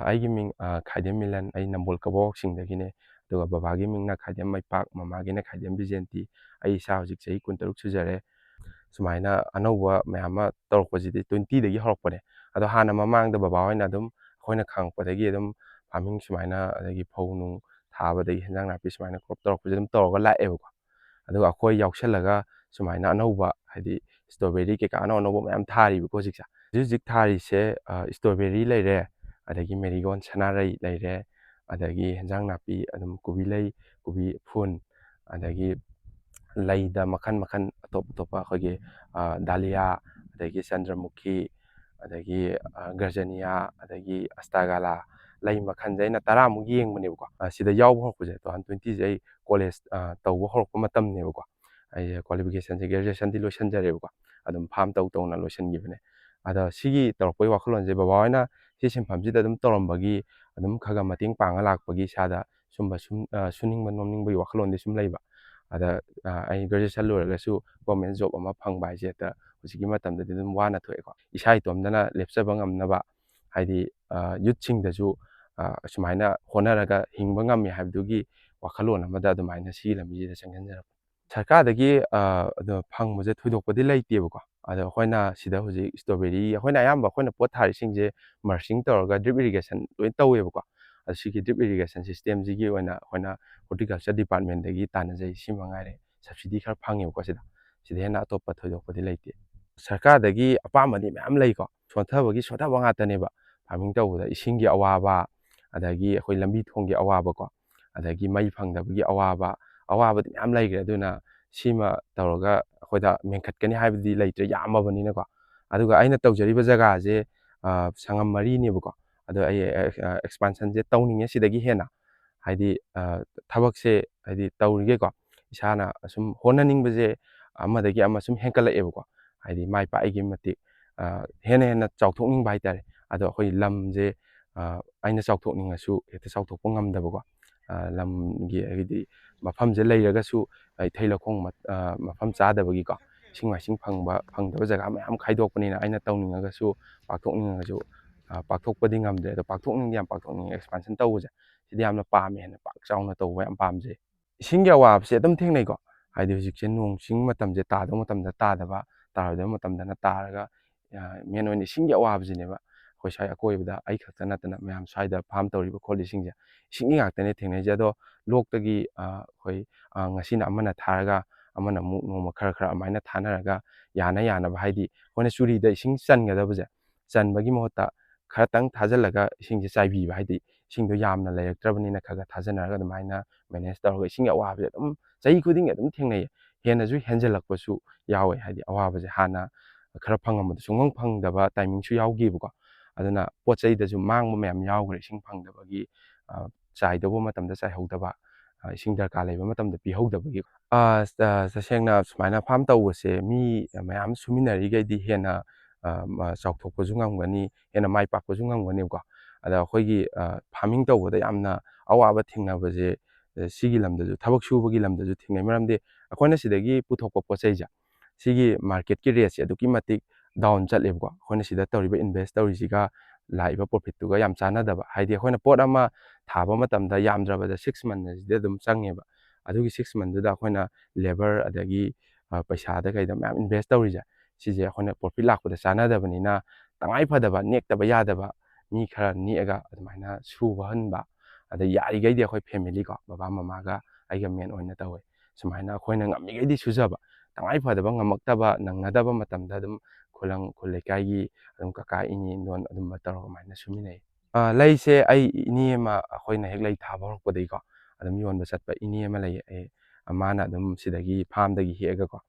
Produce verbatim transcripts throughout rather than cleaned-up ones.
ꯑꯩꯒꯤ ꯃꯤꯡ, ꯑ, ꯈꯥꯏꯗꯦꯝ ꯃꯤꯂꯟ, ꯑꯩ ꯅꯝꯕꯣꯜ ꯀꯕꯣꯛꯁꯤꯡꯗꯒꯤꯅꯦ꯫ ꯑꯗꯨꯒ ꯕꯕꯥꯒꯤ ꯃꯤꯡꯅ ꯈꯥꯏꯗꯦꯝ ꯃꯩꯄꯥꯛ, ꯃꯃꯥꯒꯤꯅ ꯈꯥꯏꯗꯦꯝ ꯕꯤꯖꯦꯟꯇꯤ꯫ ꯑꯩ ꯏꯆꯥ ꯍꯧꯖꯤꯛ ꯆꯍꯤ ꯀꯨꯟꯇꯔꯨꯛ ꯁꯨꯖꯔꯦ꯫ ꯁꯨꯃꯥꯏꯅ ꯑꯅꯧꯕ ꯃꯌꯥꯝ ꯑꯃ ꯇꯧꯔꯛꯄꯁꯤꯗꯤ twenty ꯗꯒꯤ ꯍꯧꯔꯛꯄꯅꯦ꯫ ꯑꯗꯣ ꯍꯥꯟꯅ ꯃꯃꯥꯡꯗ ꯕꯕꯥ ꯍꯣꯏꯅ ꯑꯗꯨꯝ ꯑꯩꯈꯣꯏꯅ ꯈꯪꯉꯛꯄꯗꯒꯤ ꯑꯗꯨꯝ farming ꯁꯨꯃꯥꯏꯅ, ꯑꯗꯒꯤ ꯐꯧ ꯅꯨꯡ ꯊꯥꯕꯗꯒꯤ ꯍꯦꯟꯖꯥꯡ ꯅꯥꯄꯤ ꯁꯨꯃꯥꯏꯅ crop ꯇꯧꯔꯛꯄꯁꯦ ꯑꯗꯨꯝ ꯇꯧꯔꯒ ꯂꯥꯛꯑꯦꯕꯀꯣ꯫ ꯑꯗꯨꯒ ꯑꯩꯈꯣꯏ ꯌꯥꯎꯁꯜꯂꯒ ꯁꯨꯃꯥꯏꯅ ꯑꯅꯧꯕ, ꯍꯥꯏꯗꯤ strawberry ꯀꯩꯀꯥ ꯑꯅꯧ ꯑꯅꯧꯕ ꯃꯌꯥꯝ ꯊꯥꯔꯤꯕꯀꯣ ꯍꯧꯖꯤꯛꯁꯦ꯫ ꯍꯧꯖꯤꯛ ꯍꯧꯖꯤꯛ ꯊꯥꯔꯤꯁꯦ, ꯑ, strawberry ꯂꯩꯔꯦ, ꯑꯗꯒꯤ ꯃꯦꯔꯤꯒꯣꯟ ꯁꯅꯥꯔꯩ ꯂꯩꯔꯦ, ꯑꯗꯒꯤ ꯍꯦꯟꯖꯥꯡ ꯅꯥꯄꯤ ꯑꯗꯨꯝ ꯀꯣꯕꯤ ꯂꯩ, ꯀꯣꯕꯤ ꯐꯨꯜ, ꯑꯗꯒꯤ ꯂꯩꯗ ꯃꯈꯜ ꯃꯈꯜ ꯑꯇꯣꯞ ꯑꯇꯣꯞꯄ ꯑꯩꯈꯣꯏꯒꯤ, ꯑ, ꯗꯥꯂꯤꯌꯥ, ꯑꯗꯒꯤ ꯆꯟꯗ꯭ꯔꯃꯨꯈꯤ, ꯑꯗꯒꯤ, ꯑ, ꯒꯔꯖꯅꯤꯌꯥ, ꯑꯗꯒꯤ ꯑꯁꯇꯥꯒꯥꯂꯥ, ꯂꯩ ꯃꯈꯜꯁꯦ ꯑꯩꯅ ꯇꯔꯥꯃꯨꯛ ꯌꯦꯡꯕꯅꯦꯕꯀꯣ꯫ ꯑ, ꯁꯤꯗ ꯌꯥꯎꯕ ꯍꯧꯔꯛꯄꯁꯦ two thousand twenty ꯁꯦ ꯑꯩ college, ꯑ, ꯇꯧꯕ ꯍꯧꯔꯛꯄ ꯃꯇꯝꯅꯦꯕꯀꯣ꯫ ꯑꯩꯁꯦ qualification ꯁꯦ graduation ꯗꯤ ꯂꯣꯏꯁꯤꯟꯖꯔꯦꯕꯀꯣ꯫ ꯑꯗꯨꯝ farm ꯇꯧ ꯇꯧꯅ ꯂꯣꯏꯁꯤꯟꯈꯤꯕꯅꯦ꯫ ꯑꯗꯣ ꯁꯤꯒꯤ ꯇꯧꯔꯛꯄꯒꯤ ꯋꯥꯈꯜꯂꯣꯟꯁꯦ ꯕꯕꯥ ꯍꯣꯏꯅ ꯁꯤ ꯁꯤꯟꯐꯝꯁꯤꯗ ꯑꯗꯨꯝ ꯇꯧꯔꯝꯕꯒꯤ ꯑꯗꯨꯝ ꯈꯔ ꯈꯔ ꯃꯇꯦꯡ ꯄꯥꯡꯉ ꯂꯥꯛꯄꯒꯤ ꯏꯁꯥꯗ ꯁꯨꯝꯕ ꯁꯨꯝ, ꯑ, ꯁꯨꯅꯤꯡꯕ ꯅꯣꯝꯅꯤꯡꯕꯒꯤ ꯋꯥꯈꯜꯂꯣꯟꯗꯤ ꯁꯨꯝ ꯂꯩꯕ꯫ ꯑꯗ, ꯑ, ꯑꯩ graduation ꯂꯣꯏꯔꯒꯁꯨ government job ꯑꯃ ꯐꯪꯕ ꯍꯥꯏꯁꯦ ꯍꯦꯛꯇ ꯍꯧꯖꯤꯛꯀꯤ ꯃꯇꯝꯗꯗꯤ ꯑꯗꯨꯝ ꯋꯥꯅ ꯊꯣꯛꯑꯦꯀꯣ꯫ ꯏꯁꯥ ꯏꯇꯣꯝꯇꯅ ꯂꯦꯞꯆꯕ ꯉꯝꯅꯕ, ꯍꯥꯏꯗꯤ, ꯑ, youth ꯁꯤꯡꯗꯁꯨ, ꯑ, ꯁꯨꯃꯥꯏꯅ ꯍꯣꯠꯅꯔꯒ ꯍꯤꯡꯕ ꯉꯝꯃꯤ ꯍꯥꯏꯕꯗꯨꯒꯤ ꯋꯥꯈꯜꯂꯣꯟ ꯑꯃꯗ ꯑꯗꯨꯃꯥꯏꯅ ꯁꯤꯒꯤ ꯂꯝꯕꯤꯁꯤꯗ ꯆꯪꯁꯤꯟꯖꯔꯛꯄꯅꯤ꯫ ꯁꯔꯀꯥꯔꯗꯒꯤ, ꯑ, ꯑꯗꯣ ꯐꯪꯕꯁꯦ ꯊꯣꯏꯗꯣꯛꯄꯗꯤ ꯂꯩꯇꯦꯕꯀꯣ꯫ ꯑꯗꯣ ꯑꯩꯈꯣꯏꯅ ꯁꯤꯗ ꯍꯧꯖꯤꯛ strawberry, ꯑꯩꯈꯣꯏꯅ ꯑꯌꯥꯝꯕ ꯑꯩꯈꯣꯏꯅ ꯄꯣꯠ ꯊꯥꯔꯤꯁꯤꯡꯁꯦ mulching ꯇꯧꯔꯒ drip irrigation ꯂꯣꯏ ꯇꯧꯋꯦꯕꯀꯣ꯫ ꯑꯗꯣ ꯁꯤꯒꯤ drip irrigation system ꯁꯤꯒꯤ ꯑꯣꯏꯅ ꯑꯩꯈꯣꯏꯅ horticulture department ꯇꯒꯤ ꯇꯥꯟꯅꯖꯩ, ꯁꯤ ꯃꯉꯥꯏꯔꯦ꯫ Subsidy ꯈꯔ ꯐꯪꯉꯦꯕꯀꯣ ꯁꯤꯗ꯫ ꯁꯤꯗ ꯍꯦꯟꯅ ꯑꯇꯣꯞꯄ ꯊꯣꯏꯗꯣꯛꯄꯗꯤ ꯂꯩꯇꯦ꯫ ꯁꯔꯀꯥꯔꯗꯒꯤ ꯑꯄꯥꯝꯕꯗꯤ ꯃꯌꯥꯝ ꯂꯩꯀꯣ꯫ ꯁꯣꯟꯊꯕꯒꯤ ꯁꯣꯟꯊꯕ ꯉꯥꯛꯇꯅꯦꯕ farming ꯇꯧꯕꯗ꯫ ꯏꯁꯤꯡꯒꯤ ꯑꯋꯥꯕ, ꯑꯗꯒꯤ ꯑꯩꯈꯣꯏ ꯂꯝꯕꯤ ꯊꯣꯡꯒꯤ ꯑꯋꯥꯕꯀꯣ, ꯑꯗꯒꯤ ꯃꯩ ꯐꯪꯗꯕꯒꯤ ꯑꯋꯥꯕ, ꯑꯋꯥꯕꯗꯤ ꯃꯌꯥꯝ ꯂꯩꯈ꯭ꯔꯦ꯫ ꯑꯗꯨꯅ ꯁꯤꯃ ꯇꯧꯔꯒ ꯑꯩꯈꯣꯏꯗ ꯃꯦꯟꯈꯠꯀꯅꯤ ꯍꯥꯏꯕꯗꯤ ꯂꯩꯇ꯭ꯔꯦ, ꯌꯥꯝꯃꯕꯅꯤꯅꯀꯣ꯫ ꯑꯗꯨꯒ ꯑꯩꯅ ꯇꯧꯖꯔꯤꯕ ꯖꯒꯥꯁꯦ, ꯑ, ꯁꯪꯉꯝ ꯃꯔꯤꯅꯦꯕꯀꯣ꯫ ꯑꯗꯣ ꯑꯩ, ꯑ, ꯑ, expansion ꯁꯦ ꯇꯧꯅꯤꯡꯉꯦ ꯁꯤꯗꯒꯤ ꯍꯦꯟꯅ꯫ ꯍꯥꯏꯗꯤ, ꯑ, ꯊꯕꯛꯁꯦ ꯍꯥꯏꯗꯤ ꯇꯧꯔꯤꯈꯩꯀꯣ, ꯏꯁꯥꯅ ꯑꯁꯨꯝ ꯍꯣꯠꯅꯅꯤꯡꯕꯁꯦ ꯑꯃꯗꯒꯤ ꯑꯃ ꯁꯨꯝ ꯍꯦꯟꯀꯠꯂꯛꯑꯦꯕꯀꯣ꯫ ꯍꯥꯏꯗꯤ ꯃꯥꯏ ꯄꯥꯛꯏꯈꯩ ꯃꯇꯤꯛ, ꯑ, ꯍꯦꯟꯅ ꯍꯦꯟꯅ ꯆꯥꯎꯊꯣꯛꯅꯤꯡꯕ ꯍꯥꯏꯇꯥꯔꯦ꯫ ꯑꯗꯣ ꯑꯩꯈꯣꯏ ꯂꯝꯁꯦ, ꯑ, ꯑꯩꯅ ꯆꯥꯎꯊꯣꯛꯅꯤꯡꯉꯁꯨ ꯍꯦꯛꯇ ꯆꯥꯎꯊꯣꯛꯄ ꯉꯝꯗꯕꯀꯣ꯫ ꯑ, ꯂꯝꯒꯤ ꯍꯥꯏꯗꯤ ꯃꯐꯝꯁꯦ ꯂꯩꯔꯒꯁꯨ ꯏꯊꯩ ꯂꯧꯈꯣꯡ ꯃ-, ꯑ, ꯃꯐꯝ ꯆꯥꯗꯕꯒꯤꯀꯣ, ꯏꯁꯤꯡ ꯃꯥꯏꯁꯤꯡ ꯐꯪꯕ, ꯐꯪꯗꯕ ꯖꯒꯥ ꯃꯌꯥꯝ ꯈꯥꯏꯗꯣꯛꯄꯅꯤꯅ ꯑꯩꯅ ꯇꯧꯅꯤꯡꯉꯒꯁꯨ, ꯄꯥꯛꯊꯣꯛꯅꯤꯡꯉꯒꯁꯨ ꯑ, ꯄꯥꯛꯊꯣꯛꯄꯗꯤ ꯉꯝꯗ꯭ꯔꯦ꯫ ꯑꯗꯣ ꯄꯥꯛꯊꯣꯛꯅꯤꯡꯗꯤ ꯌꯥꯝ ꯄꯥꯛꯊꯣꯛꯅꯤꯡꯉꯦ, expansion ꯇꯧꯕꯁꯦ꯫ ꯁꯤꯗꯤ ꯌꯥꯝꯅ ꯄꯥꯝꯃꯦ, ꯍꯦꯟꯅ ꯄꯥꯛ ꯆꯥꯎꯅ ꯇꯧꯕ ꯌꯥꯝ ꯄꯥꯝꯖꯩ꯫ ꯏꯁꯤꯡꯒꯤ ꯑꯋꯥꯕꯁꯦ ꯑꯗꯨꯝ ꯊꯦꯡꯅꯩꯀꯣ꯫ ꯍꯥꯏꯗꯤ ꯍꯧꯖꯤꯛꯁꯦ ꯅꯣꯡ ꯆꯤꯡ ꯃꯇꯝꯁꯦ ꯇꯥꯗꯧ ꯃꯇꯝꯗ ꯇꯥꯗꯕ, ꯇꯥꯔꯣꯏꯗꯕ ꯃꯇꯝꯗꯅ ꯇꯥꯔꯒ, ꯑ, main ꯑꯣꯏꯅ ꯏꯁꯤꯡꯒꯤ ꯑꯋꯥꯕꯁꯤꯅꯦꯕ꯫ ꯑꯩꯈꯣꯏ ꯁ꯭ꯋꯥꯏ ꯑꯀꯣꯏꯕꯗ ꯑꯩ ꯈꯛꯇ ꯅꯠꯇꯅ ꯃꯌꯥꯝ ꯁ꯭ꯋꯥꯏꯗ farm ꯇꯧꯔꯤꯕ ꯈꯣꯠꯂꯤꯁꯤꯡꯁꯦ ꯏꯁꯤꯡꯒꯤ ꯉꯥꯛꯇꯅꯦ ꯊꯦꯡꯅꯩꯁꯦ꯫ ꯑꯗꯣ ꯂꯣꯛꯇꯒꯤ, ꯑ, ꯑꯩꯈꯣꯏ, ꯑ, ꯉꯁꯤꯅ ꯑꯃꯅ ꯊꯥꯔꯒ ꯑꯃꯅ ꯑꯃꯨꯛ ꯅꯣꯡꯃ ꯈꯔ ꯈꯔ ꯑꯗꯨꯃꯥꯏꯅ ꯊꯥꯅꯔꯒ ꯌꯥꯅ ꯌꯥꯅꯕ, ꯍꯥꯏꯗꯤ ꯑꯩꯈꯣꯏꯅ ꯆꯨꯔꯤꯗ ꯏꯁꯤꯡ ꯆꯟꯒꯗꯕꯁꯦ, ꯆꯟꯕꯒꯤ ꯃꯍꯨꯠꯇ ꯈꯔꯇꯪ ꯊꯥꯖꯤꯜꯂꯒ ꯏꯁꯤꯡꯁꯦ ꯆꯥꯏꯕꯤꯕ, ꯍꯥꯏꯗꯤ ꯏꯁꯤꯡꯗꯣ ꯌꯥꯝꯅ ꯂꯩꯔꯛꯇ꯭ꯔꯕꯅꯤꯅ ꯈꯔ ꯈꯔ ꯊꯥꯖꯅꯔꯒ ꯑꯗꯨꯃꯥꯏꯅ manage ꯇꯧꯔꯒ ꯏꯁꯤꯡꯒꯤ ꯑꯋꯥꯕꯁꯦ ꯑꯗꯨꯝ ꯆꯍꯤ ꯈꯨꯗꯤꯡꯒꯤ ꯑꯗꯨꯝ ꯊꯦꯡꯅꯩꯌꯦ꯫ ꯍꯦꯟꯅꯁꯨ ꯍꯦꯟꯖꯜꯂꯛꯄꯁꯨ ꯌꯥꯎꯋꯦ, ꯍꯥꯏꯗꯤ ꯑꯋꯥꯕꯁꯦ ꯍꯥꯟꯅ ꯈꯔ ꯐꯪꯉꯝꯕꯗꯣ ꯁꯨꯡꯐꯪ ꯐꯪꯗꯕ timingꯁꯨ ꯌꯥꯎꯈꯤꯕꯀꯣ꯫ ꯑꯗꯨꯅ ꯄꯣꯠ ꯆꯩꯗꯁꯨ ꯃꯥꯡꯕ ꯃꯌꯥꯝ ꯌꯥꯎꯈ꯭ꯔꯦ, ꯏꯁꯤꯡ ꯐꯪꯗꯕꯒꯤ, ꯑ, ꯆꯥꯏꯗꯧꯕ ꯃꯇꯝꯗ ꯆꯥꯏꯍꯧꯗꯕ, ꯑ, ꯏꯁꯤꯡ ꯗꯔꯀꯥꯔ ꯂꯩꯕ ꯃꯇꯝꯗ ꯄꯤꯍꯧꯗꯕꯒꯤ꯫ ꯑ, ꯇ-, ꯇꯁꯦꯡꯅ ꯁꯨꯃꯥꯏꯅ farm ꯇꯧꯕꯁꯦ ꯃꯤ ꯃꯌꯥꯝ ꯁꯨꯃꯤꯟꯅꯔꯤꯈꯩꯗꯤ ꯍꯦꯟꯅ, ꯑ, ꯃ-, ꯆꯥꯎꯊꯣꯛꯄꯁꯨ ꯉꯝꯒꯅꯤ, ꯍꯦꯟꯅ ꯃꯥꯏ ꯄꯥꯛꯄꯁꯨ ꯉꯝꯒꯅꯦꯕꯀꯣ꯫ ꯑꯗ ꯑꯩꯈꯣꯏꯒꯤ, ꯑ, farming ꯇꯧꯕꯗ ꯌꯥꯝꯅ ꯑꯋꯥꯕ ꯊꯦꯡꯅꯕꯁꯦ, ꯑ, ꯁꯤꯒꯤ ꯂꯝꯗꯁꯨ, ꯊꯕꯛ ꯁꯨꯕꯒꯤ ꯂꯝꯗꯁꯨ ꯊꯦꯡꯅꯩ꯫ ꯃꯔꯝꯗꯤ ꯑꯩꯈꯣꯏꯅ ꯁꯤꯗꯒꯤ ꯄꯨꯊꯣꯛꯄ ꯄꯣꯠ ꯆꯩꯁꯦ, ꯁꯤꯒꯤ marketꯀꯤ rateꯁꯦ ꯑꯗꯨꯛꯀꯤ ꯃꯇꯤꯛ down ꯆꯠꯂꯦꯕꯀꯣ꯫ ꯑꯩꯈꯣꯏꯅ ꯁꯤꯗ ꯇꯧꯔꯤꯕ, invest ꯇꯧꯔꯤꯁꯤꯒ ꯂꯥꯛꯏꯕ profitꯇꯨꯒ ꯌꯥꯝ ꯆꯥꯟꯅꯗꯕ꯫ ꯍꯥꯏꯗꯤ ꯑꯩꯈꯣꯏꯅ ꯄꯣꯠ ꯑꯃ ꯊꯥꯕ ꯃꯇꯝꯗ ꯌꯥꯝꯗ꯭ꯔꯕꯗ six monthꯁꯤꯗꯤ ꯑꯗꯨꯝ ꯆꯪꯉꯦꯕ꯫ ꯑꯗꯨꯒꯤ six monthꯗꯨꯗ ꯑꯩꯈꯣꯏꯅ labour ꯑꯗꯒꯤ, ꯑ, ꯄꯩꯁꯥꯗ ꯀꯩꯗ ꯃꯌꯥꯝ invest ꯇꯧꯔꯤꯁꯦ, ꯁꯤꯁꯦ ꯑꯩꯈꯣꯏꯅ profit ꯂꯥꯛꯄꯗ ꯆꯥꯟꯅꯗꯕꯅꯤꯅ, ꯇꯉꯥꯏ ꯐꯗꯕ, ꯅꯦꯛꯇꯕ ꯌꯥꯗꯕ ꯃꯤ ꯈꯔ ꯅꯦꯛꯑꯒ ꯑꯗꯨꯃꯥꯏꯅ ꯁꯨꯕꯍꯟꯕ꯫ ꯑꯗ ꯌꯥꯔꯤꯈꯩꯗꯤ ꯑꯩꯈꯣꯏ family ꯀꯣ, ꯕꯕꯥ ꯃꯃꯥꯒ ꯑꯩꯒ main ꯑꯣꯏꯅ ꯇꯧꯋꯦ꯫ ꯁꯨꯃꯥꯏꯅ ꯑꯩꯈꯣꯏꯅ ꯉꯝꯃꯤꯈꯩꯗꯤ ꯁꯨꯖꯕ, ꯇꯉꯥꯏ ꯐꯗꯕ, ꯉꯝꯃꯛꯇꯕ, ꯅꯪꯅꯗꯕ ꯃꯇꯝꯗ ꯑꯗꯨꯝ ꯈꯨꯂꯪ, ꯈꯨꯜ ꯂꯩꯀꯥꯏꯒꯤ ꯑꯗꯨꯝ ꯀꯀꯥ, ꯏꯅꯦ, ꯏꯟꯗꯣꯟ ꯑꯗꯨꯝꯕ ꯇꯧꯔꯒ ꯑꯗꯨꯃꯥꯏꯅ ꯁꯨꯃꯤꯟꯅꯩ꯫ ꯑ, ꯂꯩꯁꯦ ꯑꯩ ꯏꯅꯦ ꯑꯃ, ꯑꯩꯈꯣꯏꯅ ꯍꯦꯛ ꯂꯩ ꯊꯥꯕ ꯍꯧꯔꯛꯄꯗꯒꯤꯀꯣ ꯑꯗꯨꯝ ꯌꯣꯟꯕ ꯆꯠꯄ ꯏꯅꯦ ꯑꯃ ꯂꯩꯌꯦ꯫ ꯑꯩ, ꯃꯥꯅ ꯑꯗꯨꯝ ꯁꯤꯗꯒꯤ farmꯗꯒꯤ ꯍꯦꯛꯑꯒꯀꯣ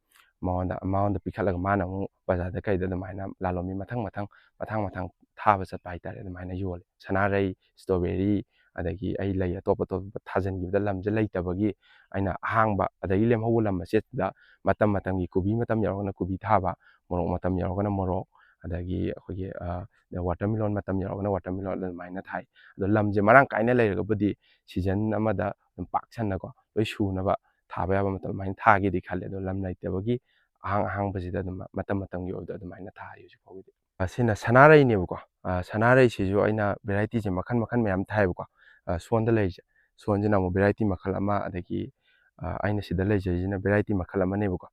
ꯃꯉꯣꯟꯗ, ꯃꯉꯣꯟꯗ ꯄꯤꯈꯠꯂꯒ ꯃꯥꯅ ꯑꯃꯨꯛ ꯕꯖꯥꯔꯗ ꯀꯩꯗ ꯑꯗꯨꯃꯥꯏꯅ ꯂꯥꯂꯣꯟꯕꯤ ꯃꯊꯪ ꯃꯊꯪ, ꯃꯊꯪ ꯃꯊꯪ ꯊꯥꯕ ꯆꯠꯄ ꯍꯥꯏꯇꯥꯔꯦ꯫ ꯑꯗꯨꯃꯥꯏꯅ ꯌꯣꯜꯂꯦ꯫ ꯁꯅꯥꯔꯩ, strawberry, ꯑꯗꯒꯤ ꯑꯩ ꯂꯩ ꯑꯇꯣꯞ ꯑꯇꯣꯞꯄ ꯊꯥꯖꯤꯟꯈꯤꯕꯗ ꯂꯝꯁꯦ ꯂꯩꯇꯕꯒꯤ ꯑꯩꯅ ꯑꯍꯥꯡꯕ ꯑꯗꯒꯤ ꯂꯦꯝꯍꯧꯕ ꯂꯝ ꯃꯆꯦꯠꯁꯤꯗ ꯃꯇꯝ ꯃꯇꯝꯒꯤ ꯀꯣꯕꯤ ꯃꯇꯝ ꯌꯧꯔꯒꯅ ꯀꯣꯕꯤ ꯊꯥꯕ, ꯃꯣꯔꯣꯛ ꯃꯇꯝ ꯌꯧꯔꯒꯅ ꯃꯣꯔꯣꯛ, ꯑꯗꯒꯤ ꯑꯩꯈꯣꯏꯒꯤ, ꯑ, watermelon ꯃꯇꯝ ꯌꯧꯔꯒꯅ watermelon ꯑꯗꯨꯃꯥꯏꯅ ꯊꯥꯏ꯫ ꯑꯗꯣ ꯂꯝꯁꯦ ꯃꯔꯥꯡ ꯀꯥꯏꯅ ꯂꯩꯔꯒꯕꯨꯗꯤ season ꯑꯃꯗ ꯑꯗꯨꯝ ꯄꯥꯛ ꯁꯟꯅꯀꯣ ꯂꯣꯏ ꯁꯨꯅꯕ ꯊꯥꯕ ꯌꯥꯕ ꯃꯇꯝ ꯑꯗꯨꯃꯥꯏꯅ ꯊꯥꯒꯦꯗꯤ ꯈꯜꯂꯦ꯫ ꯑꯗꯣ ꯂꯝ ꯂꯩꯇꯕꯒꯤ ꯑꯍꯥꯡ ꯑꯍꯥꯡꯕꯁꯤꯗ ꯑꯗꯨꯝ ꯃꯇꯝ ꯃꯇꯝꯒꯤ ꯑꯣꯏꯕꯗꯣ ꯑꯗꯨꯃꯥꯏꯅ ꯊꯥꯔꯤ ꯍꯧꯖꯤꯛ ꯐꯥꯎꯒꯤꯗꯤ꯫ ꯑ, ꯁꯤꯅ ꯁꯅꯥꯔꯩꯅꯦꯕꯀꯣ꯫ ꯑ, ꯁꯅꯥꯔꯩꯁꯤꯁꯨ ꯑꯩꯅ variety ꯁꯦ ꯃꯈꯜ ꯃꯈꯜ ꯃꯌꯥꯝ ꯊꯥꯏꯌꯦꯕꯀꯣ꯫ ꯑ, ꯁꯣꯟꯗ ꯂꯩꯔꯤꯁꯦ, ꯁꯣꯟꯁꯤꯅ ꯑꯃꯨꯛ variety ꯃꯈꯜ ꯑꯃ, ꯑꯗꯒꯤ, ꯑ, ꯑꯩꯅ ꯁꯤꯗ ꯂꯩꯖꯔꯤꯁꯤꯅ variety ꯃꯈꯜ ꯑꯃꯅꯦꯕꯀꯣ꯫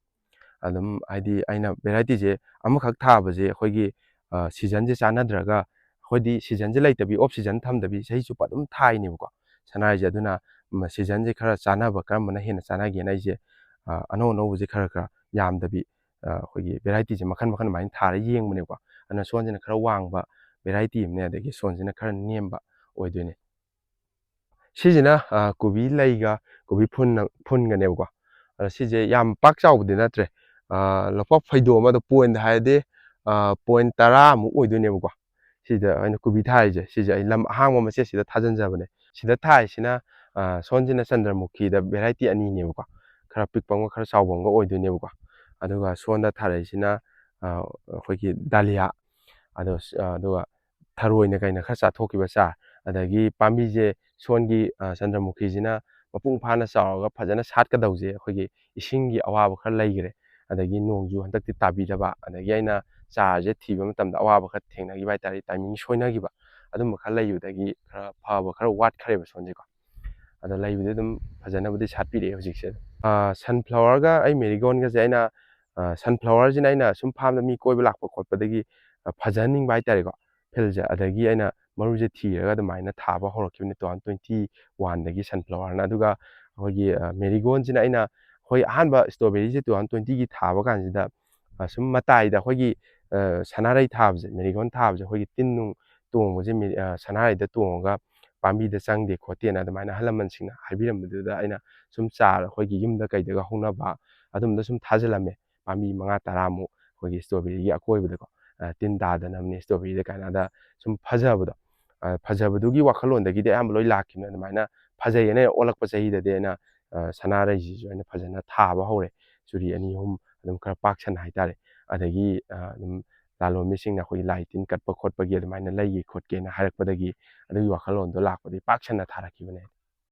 ꯑꯗꯨꯝ ꯍꯥꯏꯗꯤ ꯑꯩꯅ variety ꯁꯦ ꯑꯃꯈꯛ ꯊꯥꯕꯁꯦ ꯑꯩꯈꯣꯏꯒꯤ, ꯑ, season ꯁꯦ ꯆꯥꯟꯅꯗ꯭ꯔꯒ, ꯑꯩꯈꯣꯏꯗꯤ season ꯁꯦ ꯂꯩꯇꯕꯤ, off season ꯊꯝꯗꯕꯤ ꯆꯍꯤ ꯆꯨꯞꯄ ꯑꯗꯨꯝ ꯊꯥꯏꯅꯦꯕꯀꯣ ꯁꯅꯥꯔꯩꯁꯦ꯫ ꯑꯗꯨꯅ, ꯃ-, season ꯁꯦ ꯈꯔ ꯆꯥꯟꯅꯕ ꯀꯔꯝꯕꯅ ꯍꯦꯟꯅ ꯆꯥꯟꯅꯒꯦꯅ ꯑꯩꯁꯦ, ꯑ, ꯑꯅꯧ ꯑꯅꯧꯕꯁꯦ ꯈꯔ ꯈꯔ ꯌꯥꯝꯗꯕꯤ, ꯑ, ꯑꯩꯈꯣꯏꯒꯤ variety ꯁꯦ ꯃꯈꯜ ꯃꯈꯜ ꯑꯗꯨꯃꯥꯏꯅ ꯊꯥꯔ ꯌꯦꯡꯕꯅꯦꯀꯣ꯫ ꯑꯗꯨꯅ ꯁꯣꯟꯁꯤꯅ ꯈꯔ ꯋꯥꯡꯕ variety ꯑꯃꯅꯦ, ꯑꯗꯒꯤ ꯁꯣꯟꯁꯤꯅ ꯈꯔ ꯅꯦꯝꯕ ꯑꯣꯏꯗꯣꯏꯅꯦ꯫ ꯁꯤꯁꯤꯅ, ꯑ, ꯀꯣꯕꯤ ꯂꯩꯒ ꯀꯣꯕꯤ ꯐꯨꯟꯅ-, ꯐꯨꯟꯒꯅꯦꯕꯀꯣ꯫ ꯑꯗꯣ ꯁꯤꯁꯦ ꯌꯥꯝ ꯄꯥꯛ ꯆꯥꯎꯕꯗꯤ ꯅꯠꯇ꯭ꯔꯦ꯫ ꯑ, ꯂꯨꯄꯥ ꯐꯩꯗꯣꯝ ꯑꯃꯗ point ꯍꯥꯏꯔꯗꯤ, ꯑ, point ꯇꯔꯥꯃꯨꯛ ꯑꯣꯏꯗꯣꯏꯅꯦꯕꯀꯣ꯫ ꯁꯤꯗ ꯑꯩꯅ ꯀꯣꯕꯤ ꯊꯥꯔꯤꯁꯦ, ꯁꯤꯁꯦ ꯑꯩ ꯂꯝ ꯑꯍꯥꯡꯕ ꯃꯆꯦꯠꯁꯤꯗ ꯊꯥꯖꯤꯟꯖꯕꯅꯦ꯫ ꯁꯤꯗ ꯊꯥꯔꯤꯁꯤꯅ, ꯑ, ꯁꯣꯝꯁꯤꯅ ꯆꯟꯗ꯭ꯔꯃꯨꯈꯤꯗ variety ꯑꯅꯤꯅꯦꯕꯀꯣ꯫ ꯈꯔ ꯄꯤꯛꯄ ꯑꯃꯒ ꯈꯔ ꯆꯥꯎꯕ ꯑꯃꯒ ꯑꯣꯏꯗꯣꯏꯅꯦꯕꯀꯣ꯫ ꯑꯗꯨꯒ ꯁꯣꯝꯗ ꯊꯥꯔꯛꯏꯁꯤꯅ, ꯑ, ꯑꯩꯈꯣꯏꯒꯤ ꯗꯥꯂꯤꯌꯥ꯫ ꯑꯗꯣ, ꯑ, ꯑꯗꯨꯒ ꯊꯔꯣꯏꯅ ꯀꯩꯅ ꯈꯔ ꯆꯥꯊꯣꯛꯈꯤꯕ ꯆꯥꯔ꯫ ꯑꯗꯒꯤ ꯄꯥꯝꯕꯤꯁꯦ ꯁꯣꯟꯒꯤ, ꯑ, ꯆꯟꯗ꯭ꯔꯃꯨꯈꯤꯁꯤꯅ ꯃꯄꯨꯡ ꯐꯥꯅ ꯆꯥꯎꯔꯒ ꯐꯖꯅ ꯁꯥꯠꯀꯗꯧꯁꯦ ꯑꯩꯈꯣꯏꯒꯤ ꯏꯁꯤꯡꯒꯤ ꯑꯋꯥꯕ ꯈꯔ ꯂꯩꯈ꯭ꯔꯦ꯫ ꯑꯗꯒꯤ ꯅꯣꯡꯁꯨ ꯍꯟꯗꯛꯇꯤ ꯇꯥꯕꯤꯗꯕ, ꯑꯗꯒꯤ ꯑꯩꯅ ꯆꯥꯔꯁꯦ ꯊꯤꯕ ꯃꯇꯝꯗ ꯑꯋꯥꯕ ꯈꯔ ꯊꯦꯡꯅꯈꯤꯕ ꯍꯥꯏꯇꯥꯔꯦ, timing ꯁꯣꯏꯅꯈꯤꯕ, ꯑꯗꯨꯝꯕ ꯈꯔ ꯂꯩꯕꯗꯒꯤ ꯈꯔ ꯐꯕ ꯈꯔ ꯋꯥꯠꯈ꯭ꯔꯦꯕ ꯁꯣꯟꯁꯦꯀꯣ꯫ ꯑꯗꯣ ꯂꯩꯕꯗꯤ ꯑꯗꯨꯝ ꯐꯖꯅꯕꯨꯗꯤ ꯁꯥꯠꯄꯤꯔꯛꯑꯦ ꯍꯧꯖꯤꯛꯁꯦ꯫ ꯑ, sunflower ꯒ ꯑꯩ marigold ꯒꯁꯦ ꯑꯩꯅ, ꯑ, sunflower ꯁꯤꯅ ꯑꯩꯅ ꯁꯨꯝ farm ꯗ ꯃꯤ ꯀꯣꯏꯕ ꯂꯥꯛꯄ ꯈꯣꯠꯄꯗꯒꯤ, ꯑ, ꯐꯖꯍꯟꯅꯤꯡꯕ ꯍꯥꯏꯇꯥꯔꯦꯀꯣ, field ꯁꯦ꯫ ꯑꯗꯒꯤ ꯑꯩꯅ ꯃꯔꯨꯁꯦ ꯊꯤꯔꯒ ꯑꯗꯨꯃꯥꯏꯅ ꯊꯥꯕ ꯍꯧꯔꯛꯈꯤꯕꯅꯤ two thousand twenty one ꯗꯒꯤ sunflower ꯅ꯫ ꯑꯗꯨꯒ ꯑꯩꯈꯣꯏꯒꯤ, ꯑ, marigold ꯁꯤꯅ ꯑꯩꯅ ꯑꯩꯈꯣꯏ ꯑꯍꯥꯟꯕ strawberry ꯁꯦ two thousand twenty ꯒꯤ ꯊꯥꯕ ꯀꯥꯟꯁꯤꯗ, ꯑ, ꯁꯨꯝ ꯃꯇꯥꯏꯗ ꯑꯩꯈꯣꯏꯒꯤ, ꯑ, ꯁꯅꯥꯔꯩ ꯊꯥꯕꯁꯦ, marigold ꯊꯥꯕꯁꯦ ꯑꯩꯈꯣꯏꯒꯤ ꯇꯤꯟ ꯅꯨꯡ ꯇꯣꯡꯕꯁꯦ ꯃꯦ-, ꯑ, ꯁꯅꯥꯔꯩꯗ ꯇꯣꯡꯉꯒ ꯄꯥꯝꯕꯤꯗ ꯆꯪꯗꯦ ꯈꯣꯠꯇꯦꯅ ꯑꯗꯨꯃꯥꯏꯅ ꯑꯍꯜ ꯂꯃꯟꯁꯤꯡꯅ ꯍꯥꯏꯕꯤꯔꯝꯕꯗꯨꯗ ꯑꯩꯅ ꯁꯨꯝ ꯆꯥꯔ ꯑꯩꯈꯣꯏꯒꯤ ꯌꯨꯝꯗ ꯀꯩꯗꯒ ꯍꯧꯅꯕ ꯑꯗꯨꯝꯕꯗ ꯁꯨꯝ ꯊꯥꯖꯤꯜꯂꯝꯃꯦ꯫ ꯄꯥꯝꯕꯤ ꯃꯉꯥ ꯇꯔꯥꯃꯨꯛ ꯑꯩꯈꯣꯏꯒꯤ strawberry ꯒꯤ ꯑꯀꯣꯏꯕꯗꯀꯣ, ꯑ, ꯇꯤꯟ ꯇꯥꯗꯅꯕꯅꯤ strawberry ꯗ ꯀꯥꯏꯅ꯫ ꯑꯗ ꯁꯨꯝ ꯐꯖꯕꯗꯣ, ꯑ, ꯐꯖꯕꯗꯨꯒꯤ ꯋꯥꯈꯜꯂꯣꯟꯗꯒꯤꯗꯤ ꯑꯌꯥꯝꯕ ꯂꯣꯏ ꯂꯥꯛꯈꯤꯕꯅꯦ꯫ ꯑꯗꯨꯃꯥꯏꯅ ꯐꯖꯩꯌꯦꯅ ꯑꯣꯜꯂꯛꯄ ꯆꯍꯤꯗꯗꯤ ꯑꯩꯅ, ꯑ, ꯁꯅꯥꯔꯩꯁꯤꯁꯨ ꯑꯩꯅ ꯐꯖꯅ ꯊꯥꯕ ꯍꯧꯔꯦ꯫ ꯆꯨꯔꯤ ꯑꯅꯤ ꯑꯍꯨꯝ ꯑꯗꯨꯝ ꯈꯔ ꯄꯥꯛ ꯁꯟꯅ ꯍꯥꯏꯇꯥꯔꯦ꯫ ꯑꯗꯒꯤ, ꯑ, ꯑꯗꯨꯝ ꯂꯥꯂꯣꯟꯕꯤꯁꯤꯡꯅ ꯑꯩꯈꯣꯏꯒꯤ ꯂꯥꯏ ꯇꯤꯟ ꯀꯠꯄ ꯈꯣꯠꯄꯒꯤ ꯑꯗꯨꯃꯥꯏꯅ ꯂꯩꯒꯦ ꯈꯣꯠꯀꯦꯅ ꯍꯥꯏꯔꯛꯄꯗꯒꯤ ꯑꯗꯨꯒꯤ ꯋꯥꯈꯜꯂꯣꯟꯗꯣ ꯂꯥꯛꯄꯗꯒꯤ ꯄꯥꯛ ꯁꯟꯅ ꯊꯥꯔꯛꯈꯤꯕꯅꯦ꯫